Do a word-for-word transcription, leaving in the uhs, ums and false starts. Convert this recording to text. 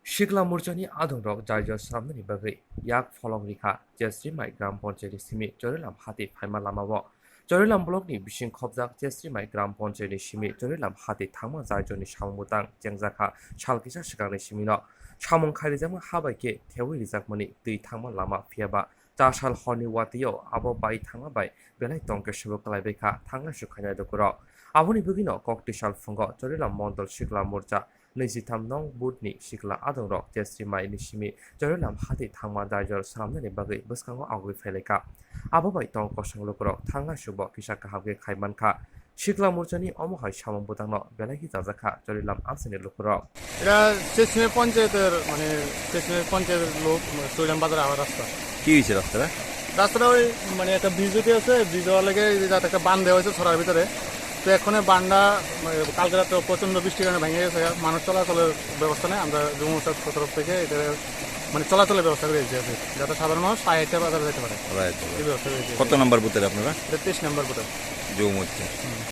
Sikla morchani adongrok jai jor swnamnani bagwi yak pholok rikha Chesrimai Gram Panchayatni simi Chorilam hati phaima lamao. Chorilam blockni bising khobjak Chesrimai Gram Panchayatni simi Chorilam hati thangma jai jorni samung bwtang chengjakha sal kisa swkangni simino. Samung khai rijakma ha bai khe thewi rijakmani twi thangma lama phiyaba chasal horni watio abo bai thangma bai belai tongkhe subo kalaibaikha thangnai sukhainai lukurok. Aboni bwgwino kok twisal phungo Chorilam Mondol Sikla Morcha nwi jitham nong booth ni sikla adongrok Chesrimai ni simi Chorilam hati thangma daijor swnamnani bagwi bwskango agwi phailaikha. Abo bai tong kosong lukurok thangnai subo kisa kaham khe khai mankha. Sikla morchani omo hai samung bwtangno belai khe chajakha Chorilam amchaini lukurok. এটা চেচমে পঞ্চায়েতের মানে চেচমে পঞ্চায়েতের লোক মানে চৈলাম বাজারে আবার রাস্তা কি হয়েছে রাস্তাটা? রাস্তাটা ওই মানে একটা ব্রিজ উঠে আছে, ব্রিজ হওয়ার লেগে এই যে যাতে একটা বাঁধ দেওয়া হয়েছে ছড়ার ভিতরে। তো এখন এই বাঁধটা মানে কালকে রাতে প্রচণ্ড বৃষ্টির কারণে ভেঙে গেছে, মানুষ চলাচলের ব্যবস্থা নেই। আমরা যুব মোর্চার তরফ থেকে এটা মানে চলাচলের ব্যবস্থা করে দিয়েছি আর কি, যাতে সাধারণ মানুষ পায়ে হেঁটে বাজারে যেতে পারে। রাইট। এই ব্যবস্থা করে দিয়েছি। কত নাম্বার বুথের আপনারা? এটা তেইশ নম্বর বুথের। যুব মোর্চা। হুম।